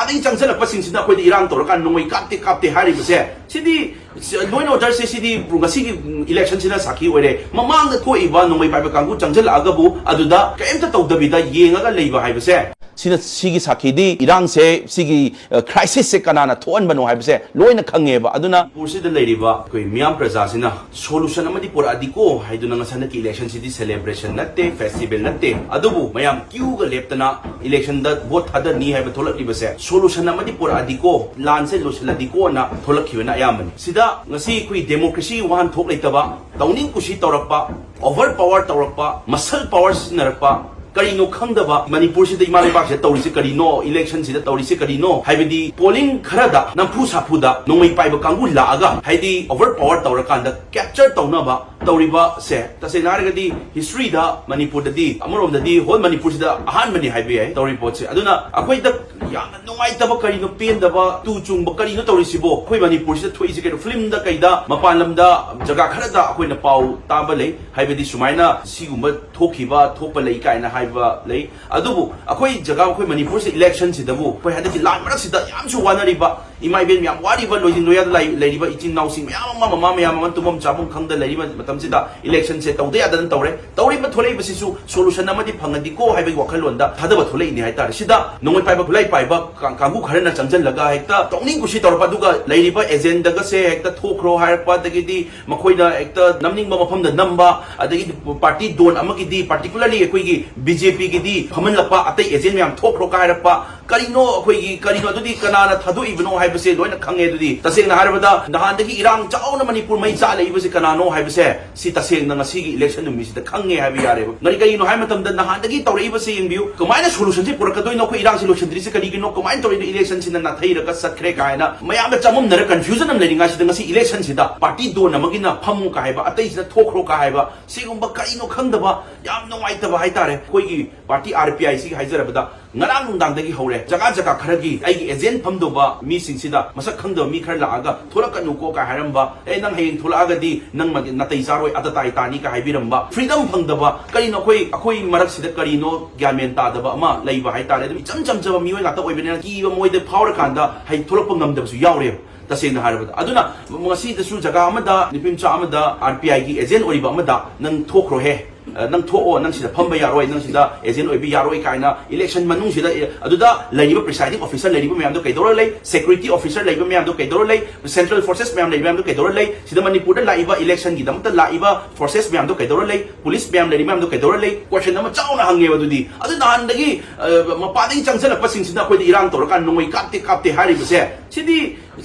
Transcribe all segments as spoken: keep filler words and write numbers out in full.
ꯑꯗꯒꯤ ꯆꯪꯁꯤꯜꯂꯛꯄꯁꯤꯡꯁꯤꯅ ꯑꯩꯈꯣꯏꯗ ꯏꯔꯥꯡ ꯇꯧꯔꯀꯥꯟꯗ ꯅꯣꯡꯃꯩ ꯀꯥꯞꯇꯦ ꯀꯥꯞꯇꯦ ꯍꯥꯏꯔꯤꯕꯁꯦ, ꯁꯤꯗꯤ ꯂꯣ ꯑꯦꯟ ꯑꯣꯔꯗꯔꯁꯦ ꯁꯤꯗꯤ ꯉꯁꯤꯒꯤ ꯏꯂꯦꯛꯁꯟꯁꯤꯅ ꯁꯥꯈꯤ ꯑꯣꯏꯔꯦ꯫ ꯃꯃꯥꯡꯗ ꯊꯣꯛꯏꯕ ꯅꯣꯡꯃꯩ ꯄꯥꯏꯕ ꯀꯥꯡꯕꯨ ꯆꯪꯁꯤꯜꯂꯛꯑꯒꯕꯨ ꯑꯗꯨꯗ ꯀꯔꯤꯝꯇ ꯇꯧꯗꯕꯤꯗ ꯌꯦꯡꯉꯒ ꯂꯩꯕ ꯍꯥꯏꯕꯁꯦ, ꯁꯤꯅ ꯁꯤꯒꯤ ꯁꯥꯈꯤꯗꯤ ꯏꯔꯥꯡꯁꯦ, ꯁꯤꯒꯤ ꯀ꯭ꯔꯥꯏꯁꯤꯁꯁꯦ ꯀꯅꯥꯅ ꯊꯣꯛꯍꯟꯕꯅꯣ ꯍꯥꯏꯕꯁꯦ ꯂꯣꯏꯅ ꯈꯪꯉꯦꯕ꯫ ꯑꯗꯨꯅ ꯃꯅꯤꯄꯨꯔꯁꯤꯗ ꯂꯩꯔꯤꯕ ꯑꯩꯈꯣꯏ ꯃꯤꯌꯥꯝ ꯄ꯭ꯔꯖꯥꯁꯤꯅ ꯁꯣꯂꯨꯁꯟ ꯑꯃꯗꯤ ꯄꯨꯔꯛꯑꯗꯤꯀꯣ ꯍꯥꯏꯗꯨꯅ ꯉꯁꯥꯏ ꯍꯟꯗꯛꯀꯤ ꯏꯂꯦꯛꯁꯟꯁꯤꯗꯤ ꯁꯦꯂꯦꯕ꯭ꯔꯦꯁꯟ ꯅꯠꯇꯦ, ꯐꯦꯁꯇꯤꯚꯦꯜ ꯅꯠꯇꯦ, ꯑꯗꯨꯕꯨ ꯃꯌꯥꯝ ꯀ꯭ꯌꯨꯒ ꯂꯦꯞꯇꯅ ꯏꯂꯦꯛꯁꯟꯗ ꯚꯣꯠ ꯊꯥꯗꯅꯤ ꯍꯥꯏꯕ ꯊꯣꯛꯂꯛꯂꯤꯕꯁꯦ ꯁꯣꯂꯨꯁꯟ ꯑꯃꯗꯤ ꯄꯨꯔꯛꯑꯗꯤꯀꯣ, ꯂꯥꯟꯁꯦ ꯂꯣꯏꯁꯤꯜꯂꯗꯤꯀꯣꯅ ꯊꯣꯛꯂꯛꯈꯤꯕꯅ ꯑꯌꯥꯝꯕꯅꯤ꯫ ꯁꯤꯗ ꯉꯁꯤ ꯑꯩꯈꯣꯏ ꯗꯦꯃꯣꯀ꯭ꯔꯦꯁꯤ ꯋꯥꯍꯟꯊꯣꯛ ꯂꯩꯇꯕ, ꯇꯧꯅꯤꯡ ꯀꯨꯁꯤ ꯇꯧꯔꯛꯄ, ꯑꯣꯚꯔ ꯄꯋꯥꯔ ꯇꯧꯔꯛꯄ, ꯃꯁꯜ ꯄꯋꯥꯔ ꯁꯤꯖꯤꯟꯅꯔꯛꯄ, ꯀꯔꯤꯅꯣ ꯈꯪꯗꯕ ꯃꯅꯤꯄꯨꯔꯁꯤꯗ, ꯏꯃꯥ ꯂꯩꯕꯥꯛꯁꯤꯗ ꯇꯧꯔꯤꯁꯦ ꯀꯔꯤꯅꯣ, ꯏꯂꯦꯛꯁꯟꯁꯤꯗ ꯇꯧꯔꯤꯁꯦ ꯀꯔꯤꯅꯣ ꯍꯥꯏꯕꯗꯤ ꯄꯣꯂꯤꯡ ꯈꯔꯗ ꯅꯝꯐꯨ ꯁꯥꯐꯨꯗ ꯅꯣꯡꯃꯩ ꯄꯥꯏꯕ ꯀꯥꯡꯕꯨ ꯂꯥꯛꯑꯒ, ꯍꯥꯏꯗꯤ ꯑꯣꯚꯔ ꯄꯋꯥꯔ ꯇꯧꯔꯀꯥꯟꯗ ꯀꯦꯞꯆꯔ ꯇꯧꯅꯕ ꯇꯧꯔꯤꯕꯁꯦ, ꯇꯁꯦꯡꯅ ꯍꯥꯏꯔꯒꯗꯤ ꯍꯤꯁꯇ꯭ꯔꯤꯗ ꯃꯅꯤꯄꯨꯔꯗꯗꯤ, ꯑꯃꯔꯣꯝꯗꯗꯤ ꯍꯣꯜ ꯃꯅꯤꯄꯨꯔꯁꯤꯗ ꯑꯍꯥꯟꯕꯅꯤ ꯍꯥꯏꯕ ꯌꯥꯏ ꯇꯧꯔꯤꯕ ꯄꯣꯠꯁꯦ꯫ ꯑꯗꯨꯅ ꯑꯩꯈꯣꯏꯗ ꯌꯥꯝꯅ ꯅꯨꯡꯉꯥꯏꯇꯕ ꯀꯔꯤꯅꯣ, ꯄꯦꯟꯗꯕ, ꯇꯨ ꯆꯨꯡꯕ ꯀꯔꯤꯅꯣ ꯇꯧꯔꯤꯁꯤꯕꯣ? ꯑꯩꯈꯣꯏ ꯃꯅꯤꯄꯨꯔꯁꯤꯗ ꯊꯣꯛꯏꯁꯦ ꯀꯩꯅꯣ? ꯐꯤꯂꯝꯗ ꯀꯩꯗ, ꯃꯄꯥꯟ ꯂꯝꯗ ꯖꯒꯥ ꯈꯔꯗ ꯑꯩꯈꯣꯏꯅ ꯄꯥꯎ ꯇꯥꯕ ꯂꯩ, ꯍꯥꯏꯕꯗꯤ ꯁꯨꯃꯥꯏꯅ ꯁꯤꯒꯨꯝꯕ ꯊꯣꯛꯈꯤꯕ, ꯊꯣꯛꯄ ꯂꯩ ꯀꯥꯏꯅ ꯍꯥꯏꯕ ꯂꯩ꯫ ꯑꯗꯨꯕꯨ ꯑꯩꯈꯣꯏ ꯖꯒꯥ, ꯑꯩꯈꯣꯏ ꯃꯅꯤꯄꯨꯔꯁꯤ ꯏꯂꯦꯛꯁꯟꯁꯤꯗꯕꯨ, ꯑꯩꯈꯣꯏ ꯍꯟꯗꯛꯀꯤ ꯂꯥꯟ ꯃꯔꯛꯁꯤꯗ ꯌꯥꯝꯁꯨ ꯋꯥꯅꯔꯤꯕ, ꯏꯃꯥ ꯏꯕꯦꯟ ꯃꯌꯥꯝ ꯋꯥꯔꯤꯕ, ꯂꯣꯏꯖꯤꯡ ꯂꯣꯌꯥꯗ ꯂꯩ-, ꯂꯩꯔꯤꯕ ꯏꯆꯤꯟ ꯏꯅꯥꯎꯁꯤꯡ ꯃꯌꯥꯝ ꯑꯃ, ꯃꯃꯥ ꯃꯌꯥꯝ ꯑꯃ ꯇꯨꯝꯐꯝ ꯆꯥꯐꯝ ꯈꯪꯗ ꯂꯩꯔꯤꯕ ꯃꯇꯝꯁꯤꯗ ꯏꯂꯦꯛꯁꯟꯁꯦ ꯇꯧꯗ ꯌꯥꯗꯅ ꯇꯧꯔꯦ꯫ ꯇꯧꯔꯤꯕ ꯊꯣꯛꯂꯛꯏꯕꯁꯤꯁꯨ ꯁꯣꯂꯨꯁꯟ ꯑꯃꯗꯤ ꯐꯪꯉꯗꯤꯀꯣ ꯍꯥꯏꯕꯒꯤ ꯋꯥꯈꯜꯂꯣꯟꯗ ꯊꯥꯗꯕ ꯊꯣꯛꯂꯛꯏꯅꯤ ꯍꯥꯏꯇꯥꯔꯦ꯫ ꯁꯤꯗ ꯅꯣꯡꯃꯩ ꯄꯥꯏꯕ, ꯈꯨꯠꯂꯥꯏ ꯄꯥꯏꯕ ꯀꯥ-, ꯀꯥꯡꯕꯨ ꯈꯔꯅ ꯆꯪꯁꯤꯜꯂꯒ ꯍꯦꯛꯇ ꯇꯧꯅꯤꯡ ꯀꯨꯁꯤ ꯇꯧꯔꯛꯄ, ꯑꯗꯨꯒ ꯂꯩꯔꯤꯕ ꯑꯦꯖꯦꯟꯗꯒꯁꯦ ꯍꯦꯛꯇ ꯊꯣꯛꯈ꯭ꯔꯣ ꯍꯥꯏꯔꯛꯄ, ꯑꯗꯒꯤꯗꯤ ꯃꯈꯣꯏꯅ ꯍꯦꯛꯇ ꯅꯝꯅꯤꯡꯕ ꯃꯐꯝꯗ ꯅꯝꯕ, ꯑꯗꯒꯤꯗꯤ ꯄꯥꯔꯇꯤ ꯗꯣꯟ ꯑꯃꯒꯤꯗꯤ, ꯄꯥꯔꯇꯤꯀꯨꯂꯔꯂꯤ ꯑꯩꯈꯣꯏꯒꯤ ꯕꯤ ꯖꯦ ꯄꯤꯒꯤꯗꯤ ꯐꯝꯍꯜꯂꯛꯄ, ꯑꯇꯩ ꯑꯦꯖꯦꯟ ꯃꯌꯥꯝ ꯊꯣꯛꯈ꯭ꯔꯣ ꯀꯥꯏꯔꯛꯄ, ꯀꯔꯤꯅꯣ ꯑꯩꯈꯣꯏꯒꯤ, ꯀꯔꯤꯅꯣ ꯑꯗꯨꯗꯤ ꯀꯅꯥꯅ ꯊꯥꯗꯣꯛꯏꯕꯅꯣ ꯍꯥꯏꯕꯁꯦ ꯂꯣꯏꯅ ꯈꯪꯉꯦ꯫ ꯑꯗꯨꯗꯤ ꯇꯁꯦꯡꯅ ꯍꯥꯏꯔꯕꯗ ꯅꯍꯥꯟꯗꯒꯤ ꯏꯔꯥꯡ ꯆꯥꯎꯅ ꯃꯅꯤꯄꯨꯔ ꯃꯩ ꯆꯥꯛꯂꯛꯏꯕꯁꯦ ꯀꯅꯥꯅꯣ ꯍꯥꯏꯕꯁꯦ ꯁꯤ ꯇꯁꯦꯡꯅ ꯉꯁꯤꯒꯤ ꯏꯂꯦꯛꯁꯟ ꯅꯨꯃꯤꯠꯁꯤꯗ ꯈꯪꯉꯦ ꯍꯥꯏꯕ ꯌꯥꯔꯦꯕ꯫ ꯉꯔꯤ-, ꯀꯔꯤꯒꯤꯅꯣ ꯍꯥꯏꯕ ꯃꯇꯝꯗ ꯅꯍꯥꯟꯗꯒꯤ ꯇꯧꯔꯛꯏꯕꯁꯦ ꯌꯦꯡꯕꯤꯌꯨ, ꯀꯃꯥꯏꯅ ꯁꯣꯂꯨꯁꯟꯁꯦ ꯄꯨꯔꯛꯀꯗꯣꯏꯅꯣ? ꯑꯩꯈꯣꯏ ꯏꯔꯥꯡꯁꯦ ꯂꯣꯏꯁꯤꯟꯗ꯭ꯔꯤꯁꯦ ꯀꯔꯤꯒꯤꯅꯣ? ꯀꯃꯥꯏꯅ ꯇꯧꯔꯤꯅꯣ? ꯏꯂꯦꯛꯁꯟꯁꯤꯅ ꯅꯥꯊꯩꯔꯒ ꯆꯠꯈ꯭ꯔꯦ ꯀꯥꯏꯅ ꯃꯌꯥꯝꯅ ꯆꯃꯝꯅꯔ ꯀꯟꯐ꯭ꯌꯨꯖꯟ ꯑꯃ ꯂꯩꯔꯤꯉꯩꯁꯤꯗ ꯉꯁꯤ ꯏꯂꯦꯛꯁꯟꯁꯤꯗ ꯄꯥꯔꯇꯤ ꯗꯣꯟ ꯑꯃꯒꯤꯅ ꯐꯝꯃꯨ ꯀꯥꯏ ꯍꯥꯏꯕ, ꯑꯇꯩꯁꯤꯅ ꯊꯣꯛꯈ꯭ꯔꯣ ꯀꯥꯏ ꯍꯥꯏꯕ, ꯁꯤꯒꯨꯝꯕ ꯀꯔꯤꯅꯣ ꯈꯪꯗꯕ ꯌꯥꯝ ꯅꯨꯡꯉꯥꯏꯇꯕ ꯍꯥꯏꯇꯥꯔꯦ꯫ ꯑꯩꯈꯣꯏꯒꯤ ꯄꯥꯔꯇꯤ ꯑꯥꯔ ꯄꯤ ꯑꯥꯏ ꯁꯤꯒꯤ ꯍꯥꯏꯖꯔꯕꯗ ꯉꯔꯥꯡ ꯅꯨꯡꯗꯥꯡꯗꯒꯤ ꯍꯧꯔꯦ꯫ ꯖꯒꯥ ꯖꯒꯥ ꯈꯔꯒꯤ ꯑꯩꯒꯤ ꯑꯦꯖꯦꯟ ꯐꯝꯗꯧꯕ ꯃꯤꯁꯤꯡꯁꯤꯗ ꯃꯁꯛ ꯈꯪꯗꯕ ꯃꯤ ꯈꯔ ꯂꯥꯛꯑꯒ "ꯊꯣꯛꯂꯛꯀꯅꯨꯀꯣ" ꯀꯥꯏ ꯍꯥꯏꯔꯝꯕ, "ꯑꯦ, ꯅꯪ ꯍꯌꯦꯡ ꯊꯣꯛꯂꯛꯑꯒꯗꯤ ꯅꯪ ꯃ-, ꯅꯥꯇꯩ ꯆꯥꯔꯣꯏ, ꯑꯇ ꯇꯥꯏ ꯇꯥꯅꯤ" ꯀꯥꯏ ꯍꯥꯏꯕꯤꯔꯝꯕ꯫ ꯐ꯭ꯔꯤꯗꯝ ꯐꯪꯗꯕ, ꯀꯔꯤꯅꯣ ꯑꯩꯈꯣꯏ, ꯑꯩꯈꯣꯏ ꯃꯔꯛꯁꯤꯗ ꯀꯔꯤꯅꯣ ꯒ꯭ꯌꯥꯟ ꯃꯦꯟ ꯇꯥꯗꯕ ꯑꯃ ꯂꯩꯕ ꯍꯥꯏꯇꯥꯔꯦ꯫ ꯑꯗꯨꯝ ꯏꯆꯝ ꯆꯝꯖꯕ ꯃꯤꯑꯣꯏ ꯉꯥꯛꯇ ꯑꯣꯏꯕꯅꯤꯅ ꯀꯤꯕ ꯃꯣꯏꯗ ꯐꯥꯎꯔꯀꯥꯟꯗ ꯍꯩ ꯊꯣꯛꯂꯛꯄ ꯉꯝꯗꯕꯁꯨ ꯌꯥꯎꯔꯦꯕ꯫ ꯇꯁꯦꯡꯅ ꯍꯥꯏꯔꯕꯗ, ꯑꯗꯨꯅ ꯉꯁꯤꯗꯁꯨ ꯖꯒꯥ ꯑꯃꯗ ꯅꯨꯄꯤ ꯃꯆꯥ ꯑꯃꯗ ꯑꯥꯔ ꯄꯤ ꯑꯥꯏꯒꯤ ꯑꯦꯖꯦꯟ ꯑꯣꯏꯔꯤꯕ ꯑꯃꯗ "ꯅꯪ ꯊꯣꯛꯈ꯭ꯔꯣꯍꯦ, ꯑ, ꯅꯪ ꯊꯣꯛꯑꯣ, ꯅꯪ ꯁꯤꯗ ꯐꯝꯕ ꯌꯥꯔꯣꯏ, ꯅꯪ ꯁꯤꯗ ꯑꯦꯖꯦꯟ ꯑꯣꯏꯕ ꯌꯥꯔꯣꯏ" ꯀꯥꯏꯅ ꯏꯂꯦꯛꯁꯟ ꯃꯅꯨꯡꯁꯤꯗ, ꯑꯦ, ꯑꯗꯨꯗ ꯂꯩꯔꯤꯕ ꯄ꯭ꯔꯤꯁꯥꯏꯗꯤꯡ ꯑꯣꯐꯤꯁꯔ ꯂꯩꯔꯤꯕ ꯃꯌꯥꯝꯗꯣ ꯀꯩꯗꯧꯔ ꯂꯩ, ꯁꯦꯀ꯭ꯌꯨꯔꯤꯇꯤ ꯑꯣꯐꯤꯁꯔ ꯂꯩꯕ ꯃꯌꯥꯝꯗꯣ ꯀꯩꯗꯧꯔ ꯂꯩ, ꯁꯦꯟꯇ꯭ꯔꯦꯜ ꯐꯣꯔꯁꯦꯁ ꯃꯌꯥꯝ ꯂꯩꯕ ꯃꯌꯥꯝꯗꯣ ꯀꯩꯗꯧꯔ ꯂꯩ, ꯁꯤꯗ ꯃꯅꯤꯄꯨꯔꯗ ꯂꯥꯛꯏꯕ ꯏꯂꯦꯛꯁꯟꯒꯤꯗꯃꯛꯇ ꯂꯥꯛꯏꯕ ꯐꯣꯔꯁꯦꯁ ꯃꯌꯥꯝꯗꯣ ꯀꯩꯗꯧꯔ ꯂꯩ, ꯄꯨꯂꯤꯁ ꯃꯌꯥꯝ ꯂꯩꯔꯤ ꯃꯌꯥꯝꯗꯣ ꯀꯩꯗꯧꯔ ꯂꯩ, ꯀꯣꯏꯁꯟ ꯑꯃ ꯆꯥꯎꯅ ꯍꯪꯉꯦꯕ꯫ ꯑꯗꯨꯗꯤ ꯑꯗꯨ ꯅꯍꯥꯟꯗꯒꯤ, ꯑ, ꯃꯄꯥꯟꯗꯒꯤ ꯆꯪꯁꯤꯜꯂꯛꯄꯁꯤꯡꯁꯤꯅ ꯑꯩꯈꯣꯏꯗ ꯏꯔꯥꯡ ꯇꯧꯔꯀꯥꯟꯗ ꯅꯣꯡꯃꯩ ꯀꯥꯞꯇꯦ, ꯀꯥꯞꯇꯦ ꯍꯥꯏꯔꯤꯕꯁꯦ, ꯁꯤꯗꯤ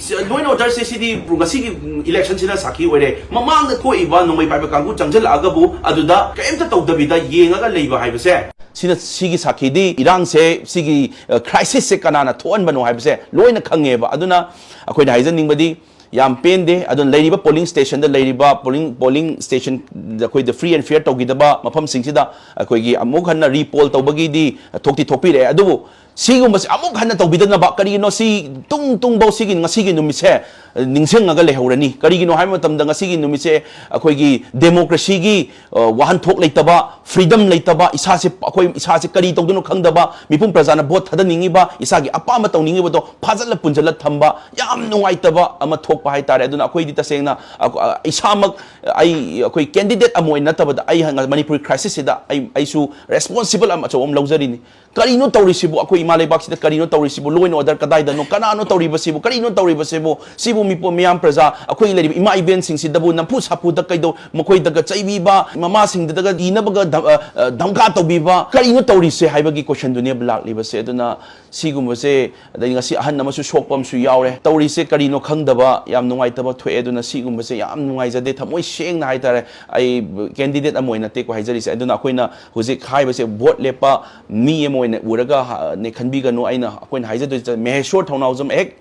ꯂꯣ ꯑꯦꯟ ꯑꯣꯔꯗꯔꯁꯦ ꯁꯤꯗꯤ ꯉꯁꯤꯒꯤ ꯏꯂꯦꯛꯁꯟꯁꯤꯅ ꯁꯥꯈꯤ ꯑꯣꯏꯔꯦ꯫ ꯃꯃꯥꯡꯗ ꯊꯣꯛꯏꯕ ꯅꯣꯡꯃꯩ ꯄꯥꯏꯕ ꯀꯥꯡꯕꯨ ꯆꯪꯁꯤꯜꯂꯛꯑꯒꯕꯨ ꯑꯗꯨꯗ ꯀꯔꯤꯝꯇ ꯇꯧꯗꯕꯤꯗ ꯌꯦꯡꯉꯒ ꯂꯩꯕ ꯍꯥꯏꯕꯁꯦ, ꯁꯤꯅ, ꯁꯤꯒꯤ ꯁꯥꯈꯤꯗꯤ ꯏꯔꯥꯡꯁꯦ, ꯁꯤꯒꯤ, ꯑ, ꯀ꯭ꯔꯥꯏꯁꯤꯁꯁꯦ ꯀꯅꯥꯅ ꯊꯣꯛꯍꯟꯕꯅꯣ ꯍꯥꯏꯕꯁꯦ ꯂꯣꯏꯅ ꯈꯪꯉꯦꯕ꯫ ꯑꯗꯨꯅ ꯑꯩꯈꯣꯏꯅ ꯍꯥꯏꯖꯅꯤꯡꯕꯗꯤ, ꯌꯥꯝ ꯄꯦꯟꯗꯦ꯫ ꯑꯗꯨꯅ ꯂꯩꯔꯤꯕ ꯄꯣꯂꯤꯡ ꯁ꯭ꯇꯦꯁꯟꯗ ꯂꯩꯔꯤꯕ ꯄꯣꯂꯤꯡ, ꯄꯣꯂꯤꯡ ꯁ꯭ꯇꯦꯁꯟ ꯑꯩꯈꯣꯏꯗ ꯐ꯭ꯔꯤ ꯑꯦꯟ ꯐꯤꯌꯔ ꯇꯧꯈꯤꯗꯕ ꯃꯐꯝꯁꯤꯡꯁꯤꯗ ꯑꯩꯈꯣꯏꯒꯤ ꯑꯃꯨꯛ ꯍꯟꯅ ꯔꯤꯄꯣꯜ ꯇꯧꯕꯒꯤꯗꯤ ꯊꯣꯛꯇꯤ ꯊꯣꯛꯄꯤꯔꯛꯑꯦ꯫ ꯑꯗꯨꯕꯨ ꯁꯤꯒꯨꯝꯕꯁꯦ ꯑꯃꯨꯛ ꯍꯟꯅ ꯇꯧꯕꯤꯗꯅꯕ, ꯀꯔꯤꯒꯤꯅꯣ ꯁꯤ ꯇꯨꯡ ꯇꯨꯡꯐꯧ ꯁꯤꯒꯤ ꯉꯁꯤꯒꯤ ꯅꯨꯃꯤꯠꯁꯦ, ꯑ, ꯅꯤꯡꯁꯤꯡꯉꯒ ꯂꯩꯍꯧꯔꯅꯤ? ꯀꯔꯤꯒꯤꯅꯣ ꯍꯥꯏꯕ ꯃꯇꯝꯗ ꯉꯁꯤꯒꯤ ꯅꯨꯃꯤꯠꯁꯦ ꯑꯩꯈꯣꯏꯒꯤ ꯗꯦꯃꯣꯀ꯭ꯔꯦꯁꯤꯒꯤ, ꯑ, ꯋꯥꯍꯟꯊꯣꯛ ꯂꯩꯇꯕ, ꯐ꯭ꯔꯤꯗꯝ ꯂꯩꯇꯕ, ꯏꯁꯥꯁꯦ, ꯑꯩꯈꯣꯏ ꯏꯁꯥꯁꯦ ꯀꯔꯤ ꯇꯧꯗꯣꯏꯅꯣ ꯈꯪꯗꯕ, ꯃꯤꯄꯨꯝ ꯄ꯭ꯔꯖꯥꯅ ꯚꯣꯠ ꯊꯥꯗꯅꯤꯡꯉꯤꯕ, ꯏꯁꯥꯒꯤ ꯑꯄꯥꯝꯕ ꯇꯧꯅꯤꯡꯉꯤꯕꯗꯣ ꯐꯥꯖꯜꯂ ꯄꯨꯟꯖꯜꯂ ꯊꯝꯕ, ꯌꯥꯝ ꯅꯨꯡꯉꯥꯏꯇꯕ ꯑꯃ ꯊꯣꯛꯄ ꯍꯥꯏꯇꯥꯔꯦ꯫ ꯑꯗꯨꯅ ꯑꯩꯈꯣꯏꯗꯤ ꯇꯁꯦꯡꯅ, ꯑ, ꯑ, ꯏꯁꯥꯃꯛ, ꯑꯩ, ꯑꯩꯈꯣꯏ ꯀꯦꯟꯗꯤꯗꯦꯠ ꯑꯃ ꯑꯣꯏꯅ ꯅꯠꯇꯕꯗ, ꯑꯩ ꯍꯪ-, ꯃꯅꯤꯄꯨꯔꯤ ꯀ꯭ꯔꯥꯏꯁꯤꯁꯁꯤꯗ ꯑꯩ, ꯑꯩꯁꯨ ꯔꯦꯁꯄꯣꯟꯁꯤꯕꯜ ꯑꯃ ꯑꯆꯧꯕ ꯑꯃ ꯂꯧꯖꯔꯤꯅꯤ꯫ ꯀꯔꯤꯅꯣ ꯇꯧꯔꯤꯁꯤꯕꯨ? ꯑꯩꯈꯣꯏ ꯏꯃꯥ ꯂꯩꯕꯥꯛꯁꯤꯗ ꯀꯔꯤꯅꯣ ꯇꯧꯔꯤꯁꯤꯕꯨ? ꯂꯣ ꯑꯦꯟ ꯑꯣꯔꯗꯔ ꯀꯗꯥꯏꯗꯅꯣ? ꯀꯅꯥꯅꯣ ꯇꯧꯔꯤꯕꯁꯤꯕꯨ? ꯀꯔꯤꯅꯣ ꯇꯧꯔꯤꯕꯁꯤꯕꯨ? ꯁꯤꯕꯨ ꯃꯤꯄꯨꯝ, ꯃꯤꯌꯥꯝ ꯄ꯭ꯔꯖꯥ, ꯑꯩꯈꯣꯏ ꯂꯩꯔꯤꯕ ꯏꯃꯥ ꯏꯕꯦꯟꯁꯤꯡꯁꯤꯗꯕꯨ ꯅꯝꯐꯨ ꯁꯥꯐꯨꯗ ꯀꯩꯗꯧ-, ꯃꯈꯣꯏꯗꯒ ꯆꯩꯕꯤꯕ, ꯃꯃꯥꯁꯤꯡꯗꯨꯗꯒ ꯏꯅꯕꯒ ꯙ-, ꯑ, ꯑ, ꯙꯝꯀꯥ ꯇꯧꯕꯤꯕ, ꯀꯔꯤꯅꯣ ꯇꯧꯔꯤꯁꯦ ꯍꯥꯏꯕꯒꯤ ꯀꯣꯏꯁꯟꯗꯨꯅꯦꯕ ꯂꯥꯛꯂꯤꯕꯁꯦ꯫ ꯑꯗꯨꯅ ꯁꯤꯒꯨꯝꯕꯁꯦ, ꯑꯗꯩ ꯉꯁꯤ ꯑꯍꯟ ꯑꯃꯁꯨ ꯁꯣꯛꯄ ꯑꯃꯁꯨ ꯌꯥꯎꯔꯦ꯫ ꯇꯧꯔꯤꯁꯦ ꯀꯔꯤꯅꯣ ꯈꯪꯗꯕ, ꯌꯥꯝ ꯅꯨꯡꯉꯥꯏꯇꯕ ꯊꯣꯛꯑꯦ꯫ ꯑꯗꯨꯅ ꯁꯤꯒꯨꯝꯕꯁꯦ ꯌꯥꯝ ꯅꯨꯡꯉꯥꯏꯖꯗꯦ, ꯊꯃꯣꯏ ꯁꯦꯡꯅ ꯍꯥꯏꯇꯥꯔꯦ꯫ ꯑꯩ ꯀꯦꯟꯗꯤꯗꯦꯠ ꯑꯃ ꯑꯣꯏꯅ ꯅꯠꯇꯦꯀꯣ ꯍꯥꯏꯖꯔꯤꯁꯦ꯫ ꯑꯗꯨꯅ ꯑꯩꯈꯣꯏꯅ ꯍꯧꯖꯤꯛ ꯍꯥꯏꯕꯁꯦ ꯚꯣꯠ ꯂꯦꯞꯄ ꯃꯤ ꯑꯃ ꯑꯣꯏꯅ ꯎꯔꯒ, ꯍ-, ꯈꯟꯕꯤꯒꯅꯨ꯫ ꯑꯩꯅ, ꯑꯩꯈꯣꯏꯅ ꯍꯥꯏꯖꯗꯣꯏꯁꯦ, ꯃꯍꯦꯁꯣꯔ ꯊꯧꯅꯥꯎꯖꯝ ꯍꯦꯛ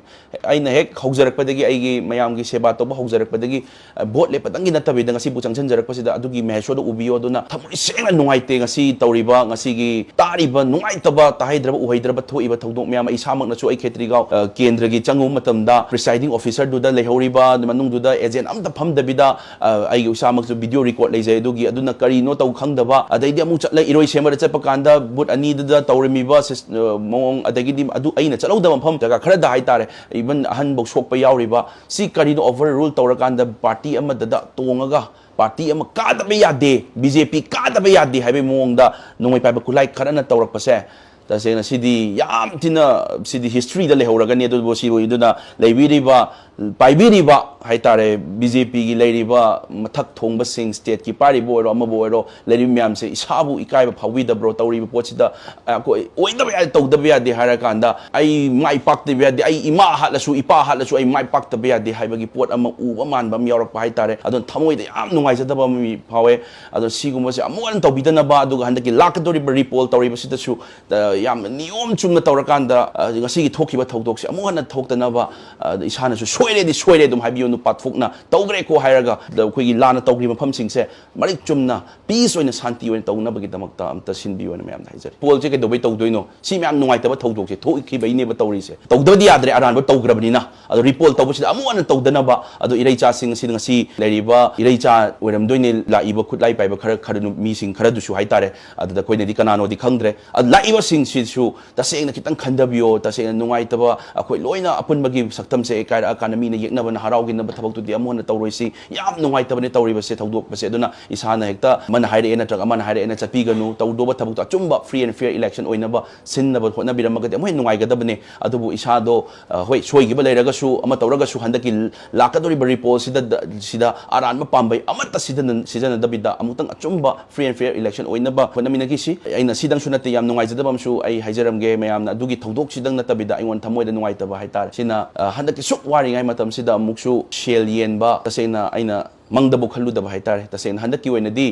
ꯑꯩꯅ ꯍꯦꯛ ꯍꯧꯖꯔꯛꯄꯗꯒꯤ, ꯑꯩꯒꯤ ꯃꯌꯥꯝꯒꯤ ꯁꯦꯕꯥ ꯇꯧꯕ ꯍꯧꯖꯔꯛꯄꯗꯒꯤ, ꯑ, ꯚꯣꯠ ꯂꯦꯞꯄꯗꯪꯒꯤ ꯅꯠꯇꯕꯤꯗ ꯉꯁꯤꯕꯨ ꯆꯪꯁꯤꯟꯖꯔꯛꯄꯁꯤꯗ ꯑꯗꯨꯒꯤ ꯃꯍꯦꯁꯣꯔꯗ ꯎꯕꯤꯌꯣ꯫ ꯑꯗꯨꯅ ꯊꯃꯣꯏ ꯁꯦꯡꯅ ꯅꯨꯡꯉꯥꯏꯇꯦ ꯉꯁꯤ ꯇꯧꯔꯤꯕ, ꯉꯁꯤꯒꯤ ꯇꯥꯔꯤꯕ ꯅꯨꯡꯉꯥꯏꯇꯕ, ꯇꯥꯍꯩꯗ꯭ꯔꯕ, ꯎꯍꯩꯗ꯭ꯔꯕ ꯊꯣꯛꯏꯕ ꯊꯧꯗꯣꯛ ꯃꯌꯥꯝ꯫ ꯑꯩ ꯏꯁꯥꯃꯛꯅꯁꯨ ꯑꯩ ꯈꯦꯇ꯭ꯔꯤꯒꯥꯎ, ꯑ, ꯀꯦꯟꯗ꯭ꯔꯒꯤ ꯆꯪꯉꯨꯕ ꯃꯇꯝꯗ presiding officerꯗꯨꯗ ꯂꯩꯍꯧꯔꯤꯕ ꯃꯅꯨꯡꯗꯨꯗ agent ꯑꯝꯇ ꯐꯝꯗꯕꯤꯗ, ꯑ, ꯑꯩꯒꯤ ꯏꯁꯥꯃꯛꯁꯨ video record ꯂꯩꯖꯩ ꯑꯗꯨꯒꯤ꯫ ꯑꯗꯨꯅ ꯀꯔꯤꯅꯣ ꯇꯧ ꯈꯪꯗꯕ, ꯑꯗꯩꯗꯤ ꯑꯃꯨꯛ ꯆꯠꯂ ꯏꯔꯣꯏ ꯁꯦꯝꯕꯗ ꯆꯠꯄ ꯀꯥꯟꯗ booth ꯑꯅꯤꯗꯨꯗ ꯇꯧꯔꯝꯃꯤꯕ sis-, ꯑ, ꯃꯑꯣꯡ, ꯑꯗꯒꯤꯗꯤ ꯑꯗꯨ ꯑꯩꯅ ꯆꯠꯍꯧꯗꯕ ꯃꯐꯝ ꯖꯒꯥ ꯈꯔꯗ ꯍꯥꯏꯇꯥꯔꯦ, even ꯑꯍꯟꯐꯧ ꯁꯣꯛꯄ ꯌꯥꯎꯔꯤꯕ꯫ ꯁꯤ ꯀꯔꯤꯅꯣ? Overrule ꯇꯧꯔꯀꯥꯟꯗ party ꯑꯃꯗꯗ ꯇꯣꯡꯉꯒ party ꯑꯃ ꯀꯥꯗꯕ ꯌꯥꯗꯦ, BJP ꯀꯥꯗꯕ ꯌꯥꯗꯦ ꯍꯥꯏꯕꯒꯤ ꯃꯑꯣꯡꯗ ꯅꯣꯡꯃꯩ ꯄꯥꯏꯕ ꯈꯨꯠꯂꯥꯏ ꯈꯔꯅ ꯇꯧꯔꯛꯄꯁꯦ, ꯇꯁꯦꯡꯅ ꯁꯤꯗꯤ ꯌꯥꯝ ꯊꯤꯅ, ꯁꯤꯗꯤ historyꯗ ꯂꯩꯍꯧꯔꯒꯅꯤ꯫ ꯑꯗꯨꯕꯨ ꯁꯤꯕꯨ ꯑꯗꯨꯅ ꯂꯩꯕꯤꯔꯤꯕ, ꯄꯥꯏꯕꯤꯔꯤꯕ ꯍꯥꯏꯇꯥꯔꯦ, BJPꯒꯤ ꯂꯩꯔꯤꯕ ꯃꯊꯛ ꯊꯣꯡꯕꯁꯤꯡ, stateꯀꯤ ꯄꯥꯏꯔꯤꯕ ꯑꯣꯏꯔꯣ, ꯑꯃꯕꯨ ꯑꯣꯏꯔꯣ, ꯂꯩꯔꯤꯕ ꯃꯌꯥꯝꯁꯦ, ꯏꯁꯥꯕꯨ ꯏꯀꯥꯏꯕ ꯐꯥꯎꯕꯤꯗꯕ꯭ꯔꯣ? ꯇꯧꯔꯤꯕ ꯄꯣꯠꯁꯤꯗ ꯑꯩꯈꯣꯏ ꯑꯣꯏꯗꯕ ꯌꯥꯗꯦ, ꯇꯧꯗꯕ ꯌꯥꯗꯦ ꯍꯥꯏꯔ ꯀꯥꯟꯗ, "ꯑꯩ ꯃꯥꯏ ꯄꯥꯛꯇꯕ ꯌꯥꯗꯦ, ꯑꯩ ꯏꯃꯥ ꯍꯥꯠꯂꯁꯨ, ꯏꯄꯥ ꯍꯥꯠꯂꯁꯨ ꯑꯩ ꯃꯥꯏ ꯄꯥꯛꯇꯕ ꯌꯥꯗꯦ" ꯍꯥꯏꯕꯒꯤ ꯄꯣꯠ ꯑꯃ ꯎꯕ ꯃꯥꯟꯕ ꯑꯃ ꯌꯥꯎꯔꯛꯄ ꯍꯥꯏꯇꯥꯔꯦ꯫ ꯑꯗꯨꯅ ꯊꯃꯣꯏꯗ ꯌꯥꯝ ꯅꯨꯡꯉꯥꯏꯖꯗꯕ ꯑꯃ ꯐꯥꯎꯋꯦ꯫ ꯑꯗꯣ ꯁꯤꯒꯨꯝꯕꯁꯦ ꯑꯃꯨꯛ ꯍꯟꯅ ꯇꯧꯕꯤꯗꯅꯕ, ꯑꯗꯨꯒ ꯍꯟꯗꯛꯀꯤ ꯂꯥꯛꯀꯗꯧꯔꯤꯕ repoll ꯇꯧꯔꯤꯕꯁꯤꯗꯁꯨ, ꯑ, ꯌꯥꯝꯅ ꯅꯤꯌꯣꯝ ꯆꯨꯝꯅ ꯇꯧꯔꯀꯥꯟꯗ, ꯑ, ꯉꯁꯤꯒꯤ ꯊꯣꯛꯈꯤꯕ ꯊꯧꯗꯣꯛꯁꯦ ꯑꯃꯨꯛ ꯍꯟꯅ ꯊꯣꯛꯇꯅꯕ, ꯑ, ꯏꯁꯥꯅꯁꯨ "ꯁꯣꯏꯔꯦꯗꯤ ꯁꯣꯏꯔꯦ" ꯑꯗꯨꯝ ꯍꯥꯏꯕꯤꯌꯨ, ꯅꯨꯄꯥ ꯊꯣꯛꯅ ꯇꯧꯈ꯭ꯔꯦꯀꯣ ꯍꯥꯏꯔꯒ, ꯑꯗ ꯑꯩꯈꯣꯏꯒꯤ ꯂꯥꯟꯅ ꯇꯧꯈꯤꯕ ꯃꯐꯝꯁꯤꯡꯁꯦ ꯃꯔꯤꯛ ꯆꯨꯝꯅ peace ꯑꯣꯏꯅ, ꯁꯥꯟꯇꯤ ꯑꯣꯏꯅ ꯇꯧꯅꯕꯒꯤꯗꯃꯛꯇ ꯑꯝꯇ ꯁꯤꯟꯕꯤꯌꯨ ꯍꯥꯏꯅ ꯃꯌꯥꯝꯗ ꯍꯥꯏꯖꯔꯤ꯫ Repollꯁꯦ ꯀꯩꯗꯧꯕꯩ ꯇꯧꯗꯣꯏꯅꯣ? ꯁꯤ ꯃꯌꯥꯝ ꯅꯨꯡꯉꯥꯏꯇꯕ ꯊꯧꯗꯣꯛꯁꯦ ꯊꯣꯛꯈꯤꯕꯩꯅꯦꯕ ꯇꯧꯔꯤꯁꯦ꯫ ꯇꯧꯗꯕꯗꯤ ꯌꯥꯗ꯭ꯔꯦ, ꯑꯔꯥꯟꯕ ꯇꯧꯈ꯭ꯔꯕꯅꯤꯅ꯫ ꯑꯗꯣ repoll ꯇꯧꯕꯁꯤꯗ ꯑꯃꯨꯛ ꯍꯟꯅ ꯇꯧꯗꯅꯕ, ꯑꯗꯣ ꯏꯔꯩꯆꯥꯁꯤꯡ ꯑꯁꯤꯗ, ꯉꯁꯤ ꯂꯩꯔꯤꯕ ꯏꯔꯩꯆꯥ ꯑꯣꯏꯔꯝꯗꯣꯏꯅꯦ, ꯂꯥꯛꯏꯕ ꯈꯨꯠꯂꯥꯏ ꯄꯥꯏꯕ ꯈꯔ, ꯈꯔ ꯅꯨ-, ꯃꯤꯁꯤꯡ ꯈꯔꯗꯨꯁꯨ ꯍꯥꯏꯇꯥꯔꯦ, ꯑꯗꯨꯗ ꯑꯩꯈꯣꯏꯅꯗꯤ ꯀꯅꯥꯅꯣꯗꯤ ꯈꯪꯗ꯭ꯔꯦ꯫ ꯑꯗꯣ ꯂꯥꯛꯏꯕꯁꯤꯡꯁꯤꯁꯨ ꯇꯁꯦꯡꯅ ꯈꯤꯇꯪ ꯈꯟꯊꯕꯤꯌꯣ꯫ ꯇꯁꯦꯡꯅ ꯅꯨꯡꯉꯥꯏꯇꯕ, ꯑꯩꯈꯣꯏ ꯂꯣꯏꯅ ꯑꯄꯨꯟꯕꯒꯤ ꯁꯛꯇꯝꯁꯦ ꯀꯥꯏꯔꯛꯑꯀꯥꯟꯗ ꯃꯤꯅ ꯌꯦꯛꯅꯕꯅ ꯍꯔꯥꯎꯈꯤꯅꯕ ꯊꯕꯛꯇꯨꯗꯤ ꯑꯃꯨꯛ ꯍꯟꯅ ꯇꯧꯔꯣꯏꯁꯤ꯫ ꯌꯥꯝ ꯅꯨꯡꯉꯥꯏꯇꯕꯅꯦ ꯇꯧꯔꯤꯕꯁꯦ, ꯊꯧꯗꯣꯛꯄꯁꯦ꯫ ꯑꯗꯨꯅ ꯏꯁꯥꯅ ꯍꯦꯛꯇ ꯑꯃꯅ ꯍꯥꯏꯔꯛꯑꯦ ꯅꯠꯇ꯭ꯔꯒ ꯑꯃꯅ ꯍꯥꯏꯔꯛꯑꯦꯅ ꯆꯠꯄꯤꯒꯅꯨ꯫ ꯇꯧꯗꯧꯕ ꯊꯕꯛꯇꯣ ꯑꯆꯨꯝꯕ free and fair election ꯑꯣꯏꯅꯕ ꯁꯤꯟꯅꯕ ꯍꯣꯠꯅꯕꯤꯔꯝꯃꯒꯗꯤ ꯑꯃꯨꯛ ꯍꯦꯟꯅ ꯅꯨꯡꯉꯥꯏꯒꯗꯕꯅꯦ꯫ ꯑꯗꯨꯕꯨ ꯏꯁꯥꯗꯣ, ꯑ, ꯍꯣꯏ, ꯁꯣꯏꯈꯤꯕ ꯂꯩꯔꯒꯁꯨ, ꯑꯃ ꯇꯧꯔꯒꯁꯨ, ꯍꯟꯗꯛꯀꯤ ꯂꯥꯛꯀꯗꯧꯔꯤꯕ repollꯁꯤꯗ, ꯁꯤꯗ ꯑꯔꯥꯟꯕ ꯄꯥꯝꯕꯩ ꯑꯃꯠꯇ ꯁꯤꯖꯤꯟꯅ-, ꯁꯤꯖꯤꯟꯅꯗꯕꯤꯗ, ꯑꯃꯨꯛꯇꯪ ꯑꯆꯨꯝꯕ free and fair election ꯑꯣꯏꯅꯕ ꯍꯣꯠꯅꯃꯤꯟꯅꯈꯤꯁꯤ꯫ ꯑꯩꯅ ꯁꯤꯗꯪꯁꯨ ꯅꯠꯇꯦ, ꯌꯥꯝ ꯅꯨꯡꯉꯥꯏꯖꯗꯕ ꯑꯃꯁꯨ ꯑꯩ ꯍꯥꯏꯖꯔꯝꯒꯦ ꯃꯌꯥꯝꯅ, ꯑꯗꯨꯒꯤ ꯊꯧꯗꯣꯛꯁꯤꯗꯪ ꯅꯠꯇꯕꯤꯗ ꯑꯩꯉꯣꯟꯗ ꯊꯃꯣꯏꯗ ꯅꯨꯡꯉꯥꯏꯇꯕ ꯍꯥꯏꯇꯥꯔꯦ꯫ ꯁꯤꯅ, ꯑ, ꯍꯟꯗꯛꯀꯤ ꯁꯨꯛ ꯋꯥꯔꯤꯉꯩ ꯃꯇꯝꯁꯤꯗ ꯑꯃꯨꯛꯁꯨ ꯁꯦꯜ ꯌꯦꯟꯕ, ꯇꯁꯦꯡꯅ ꯑꯩꯅ ꯃꯪꯗꯕꯨ ꯈꯜꯂꯨꯗꯕ ꯍꯥꯏꯇꯥꯔꯦ꯫ ꯇꯁꯦꯡꯅ ꯍꯟꯗꯛꯀꯤ ꯑꯣꯏꯅꯗꯤ,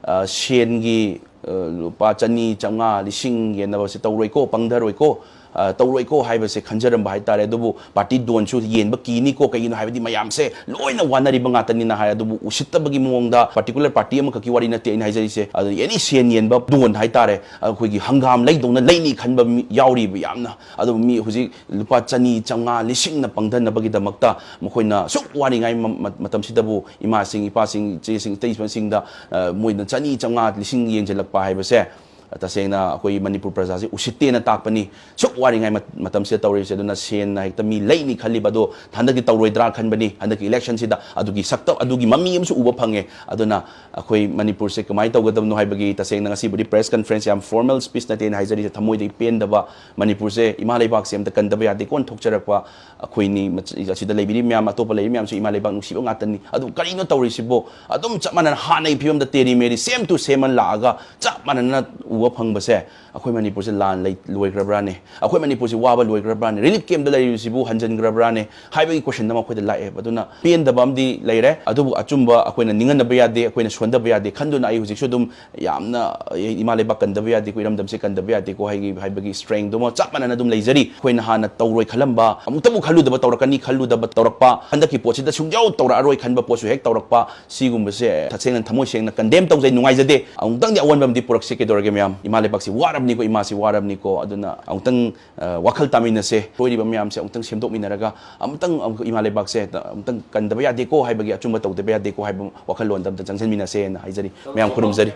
ꯑ, ꯁꯦꯟꯒꯤ, ꯑ, ꯂꯨꯄꯥ ꯆꯅꯤ, ꯆꯥꯝꯃꯉꯥ, ꯂꯤꯁꯤꯡ ꯌꯦꯟꯅꯕꯁꯦ ꯇꯧꯔꯣꯏꯀꯣ, ꯄꯪꯊꯔꯣꯏꯀꯣ, ꯑ, ꯇꯧꯔꯣꯏꯀꯣ ꯍꯥꯏꯕꯁꯦ ꯈꯟꯖꯔꯝꯕ ꯍꯥꯏꯇꯥꯔꯦ꯫ ꯑꯗꯨꯕꯨ ꯄꯥꯔꯇꯤ ꯗꯣꯟꯁꯨ ꯌꯦꯟꯕ ꯀꯤꯅꯤꯀꯣ, ꯀꯩꯒꯤꯅꯣ ꯍꯥꯏꯕꯗꯤ ꯃꯌꯥꯝꯁꯦ ꯂꯣꯏꯅ ꯋꯥꯅꯔꯤꯕ ꯉꯥꯛꯇꯅꯤꯅ ꯍꯥꯏ꯫ ꯑꯗꯨꯕꯨ ꯎꯁꯤꯠꯇꯕꯒꯤ ꯃꯑꯣꯡꯗ, ꯄꯥꯔꯇꯤꯀꯨꯂꯔ ꯄꯥꯔꯇꯤ ꯑꯃꯈꯛꯀꯤ ꯋꯥꯔꯤ ꯅꯠꯇꯦ ꯑꯩꯅ ꯍꯥꯏꯖꯔꯤꯁꯦ, ꯑꯗꯨ ꯑꯦꯅꯤ ꯁꯦꯟ ꯌꯦꯟꯕ ꯗꯣꯟ ꯍꯥꯏꯇꯥꯔꯦ, ꯑꯩꯈꯣꯏꯒꯤ ꯍꯪꯒꯥꯝ ꯂꯩꯗꯧꯅ ꯂꯩꯅꯤ ꯈꯟꯕ ꯃꯤ ꯌꯥꯎꯔꯤꯕ ꯌꯥꯝꯅ꯫ ꯑꯗꯨꯕꯨ ꯃꯤ ꯍꯧꯖꯤꯛ ꯂꯨꯄꯥ ꯆꯅꯤ, ꯆꯥꯝꯃꯉꯥ, ꯂꯤꯁꯤꯡꯅ ꯄꯪꯊꯅꯕꯒꯤꯗꯃꯛꯇ ꯃꯈꯣꯏꯅ ꯑꯁꯨꯛ ꯋꯥꯔꯤꯉꯥꯏ ꯃ-, ꯃ-, ꯃꯇꯝꯁꯤꯗꯕꯨ ꯏꯃꯥꯁꯤꯡ, ꯏꯄꯥꯁꯤꯡ, ꯏꯆꯦꯁꯤꯡ, ꯏꯇꯩꯁꯤꯡꯗ, ꯑ, ꯃꯣꯏꯅ ꯆꯅꯤ, ꯆꯥꯝꯃꯉꯥ, ꯂꯤꯁꯤꯡ ꯌꯦꯡꯁꯤꯜꯂꯛꯄ ꯍꯥꯏꯕꯁꯦ, ꯇꯁꯦꯡꯅ ꯑꯩꯈꯣꯏ ꯃꯅꯤꯄꯨꯔ ꯄ꯭ꯔꯖꯥꯁꯤ ꯎꯁꯤꯠꯇꯦꯅ ꯇꯥꯛꯄꯅꯤ꯫ ꯁꯨꯛ ꯋꯥꯔꯤꯉꯥꯏ ꯃꯠ-, ꯃꯇꯝꯁꯤꯗ ꯇꯧꯔꯤꯕꯁꯦ꯫ ꯑꯗꯨꯅ ꯁꯦꯟꯅ ꯍꯦꯛꯇ ꯃꯤ ꯂꯩꯅꯤ ꯈꯜꯂꯤꯕ ꯑꯗꯣ ꯍꯟꯗꯛꯇꯤ ꯇꯧꯔꯣꯏꯗ꯭ꯔꯥ ꯈꯟꯕꯅꯤ꯫ ꯍꯟꯗꯛꯀꯤ ꯏꯂꯦꯛꯁꯟꯁꯤꯗ ꯑꯗꯨꯒꯤ ꯁꯛꯇꯝ, ꯑꯗꯨꯒꯤ ꯃꯃꯤ ꯑꯃꯁꯨ ꯎꯕ ꯐꯪꯉꯦ꯫ ꯑꯗꯨꯅ ꯑꯩꯈꯣꯏ ꯃꯅꯤꯄꯨꯔꯁꯦ ꯀꯃꯥꯏꯅ ꯇꯧꯒꯗꯕꯅꯣ ꯍꯥꯏꯕꯒꯤ, ꯇꯁꯦꯡꯅ ꯉꯁꯤꯕꯨꯗꯤ ꯄ꯭ꯔꯦꯁ ꯀꯟꯐꯔꯦꯟꯁ, ꯌꯥꯝ ꯐꯣꯔꯃꯦꯜ ꯁ꯭ꯄꯤꯆ ꯅꯠꯇꯦ ꯑꯩꯅ ꯍꯥꯏꯖꯔꯤꯁꯦ, ꯊꯃꯣꯏꯗꯒꯤ ꯄꯦꯟꯗꯕ꯫ ꯃꯅꯤꯄꯨꯔꯁꯦ ꯏꯃꯥ ꯂꯩꯕꯥꯛꯁꯦ ꯑꯝꯇ ꯀꯟꯗꯕ ꯌꯥꯗꯦ, ꯀꯣꯟ ꯊꯣꯛꯆꯔꯛꯄ ꯑꯩꯈꯣꯏꯅꯤ꯫ ꯃꯆ-, ꯑꯁꯤꯗ ꯂꯩꯕꯤꯔꯤꯕ ꯃꯌꯥꯝ, ꯑꯇꯣꯞꯄ ꯂꯩꯔꯤꯕ ꯃꯌꯥꯝꯁꯨ ꯏꯃꯥ ꯂꯩꯕꯥꯛ ꯅꯨꯡꯁꯤꯕ ꯉꯥꯛꯇꯅꯤ꯫ ꯑꯗꯨ ꯀꯔꯤꯅꯣ ꯇꯧꯔꯤꯁꯤꯕꯣ? ꯑꯗꯨꯝ ꯆꯞ ꯃꯥꯟꯅꯅ ꯍꯥꯟꯅꯒꯤ ꯐꯤꯕꯝꯗ ꯇꯦꯔꯤ ꯃꯦꯔꯤ, ꯁꯦꯝ ꯇꯨ ꯁꯦꯝ ꯑꯅ ꯂꯥꯛꯑꯒ ꯆꯞ ꯃꯥꯟꯅꯅ ꯎꯕ ꯐꯪꯕꯁꯦ, ꯑꯩꯈꯣꯏ ꯃꯅꯤꯄꯨꯔꯁꯦ ꯂꯥꯟ ꯂꯩ-, ꯂꯣꯏꯈ꯭ꯔꯕ꯭ꯔꯥꯅꯦ? ꯑꯩꯈꯣꯏ ꯃꯅꯤꯄꯨꯔꯁꯤ ꯋꯥꯕ ꯂꯣꯏꯈ꯭ꯔꯕ꯭ꯔꯥꯅꯦ? ꯔꯤꯂꯤꯐ ꯀꯦꯝꯞꯇ ꯂꯩꯔꯤꯕꯁꯤꯕꯨ ꯍꯟꯖꯤꯟꯈ꯭ꯔꯕ꯭ꯔꯥꯅꯦ? ꯍꯥꯏꯕꯒꯤ ꯀꯣꯏꯁꯟ ꯑꯃ ꯑꯩꯈꯣꯏꯗ ꯂꯥꯛꯑꯦꯕ꯫ ꯑꯗꯨꯅ ꯄꯦꯟꯗꯕ ꯑꯃꯗꯤ ꯂꯩꯔꯦ, ꯑꯗꯨꯕꯨ ꯑꯆꯨꯝꯕ ꯑꯩꯈꯣꯏꯅ ꯅꯤꯡꯍꯟꯅꯕ ꯌꯥꯗꯦ, ꯑꯩꯈꯣꯏꯅ ꯁꯣꯟꯊꯕ ꯌꯥꯗꯦ ꯈꯟꯗꯨꯅ ꯑꯩ ꯍꯧꯖꯤꯛꯁꯨ ꯑꯗꯨꯝ ꯌꯥꯝꯅ, ꯑꯦ, ꯏꯃꯥ ꯂꯩꯕꯥꯛ ꯀꯟꯗꯕ ꯌꯥꯗꯦꯀꯣ, ꯏꯔꯝꯗꯝꯁꯦ ꯀꯟꯗꯕ ꯌꯥꯗꯦꯀꯣ ꯍꯥꯏꯒꯤ-, ꯍꯥꯏꯕꯒꯤ ꯁ꯭ꯇ꯭ꯔꯦꯡꯗꯨꯃ ꯆꯞ ꯃꯥꯟꯅꯅ ꯑꯗꯨꯝ ꯂꯩꯖꯔꯤ꯫ ꯑꯩꯈꯣꯏꯅ ꯍꯥꯟꯅ ꯇꯧꯔꯣꯏ ꯈꯜꯂꯝꯕ, ꯑꯃꯨꯛꯇꯕꯨ ꯈꯜꯂꯨꯗꯕ, ꯇꯧꯔꯛꯀꯅꯤ ꯈꯜꯂꯨꯗꯕ ꯇꯧꯔꯛꯄ, ꯍꯟꯗꯛꯀꯤ ꯄꯣꯠꯁꯤꯗ ꯁꯨꯡꯌꯥꯎ ꯇꯧꯔꯛꯑꯔꯣꯏ ꯈꯟꯕ ꯄꯣꯠꯁꯨ ꯍꯦꯛ ꯇꯧꯔꯛꯄ, ꯁꯤꯒꯨꯝꯕꯁꯦ ꯇꯁꯦꯡꯅ ꯊꯃꯣꯏ ꯁꯦꯡꯅ ꯀꯟꯗꯦꯝ ꯇꯧꯖꯩ, ꯅꯨꯡꯉꯥꯏꯖꯗꯦ꯫ ꯑꯃꯨꯛꯇꯪꯗꯤ ꯑꯑꯣꯟꯕ ꯑꯃꯗꯤ ꯄꯨꯔꯛꯁꯤ, ꯀꯩꯗꯧꯔꯒꯦ ꯃꯌꯥꯝ? ꯏꯃꯥ ꯂꯩꯕꯥꯛꯁꯤ ꯋꯥꯔꯕꯅꯤꯀꯣ, ꯏꯃꯥꯁꯤ ꯋꯥꯔꯕꯅꯤꯀꯣ꯫ ꯑꯗꯨꯅ ꯑꯃꯨꯛꯇꯪ, ꯑ, ꯋꯥꯈꯜ ꯇꯥꯃꯤꯟꯅꯁꯦ꯫ ꯁꯣꯏꯔꯤꯕ ꯃꯌꯥꯝꯁꯦ ꯑꯃꯨꯛꯇꯪ ꯁꯦꯝꯗꯣꯛꯃꯤꯟꯅꯔꯒ ꯑꯃꯨꯛꯇꯪ ꯑꯃꯨꯛ ꯏꯃꯥ ꯂꯩꯕꯥꯛꯁꯦ ꯑꯃꯨꯛꯇꯪ ꯀꯟꯗꯕ ꯌꯥꯗꯦꯀꯣ ꯍꯥꯏꯕꯒꯤ, ꯑꯆꯨꯝꯕ ꯇꯧꯗꯕ ꯌꯥꯗꯦꯀꯣ ꯍꯥꯏꯕ ꯋꯥꯈꯜꯂꯣꯟꯗ ꯑꯝꯇ ꯆꯪꯁꯤꯟꯃꯤꯟꯅꯁꯦꯅ ꯍꯥꯏꯖꯔꯤ꯫ ꯃꯌꯥꯝ ꯈꯨꯔꯨꯝꯖꯔꯤ꯫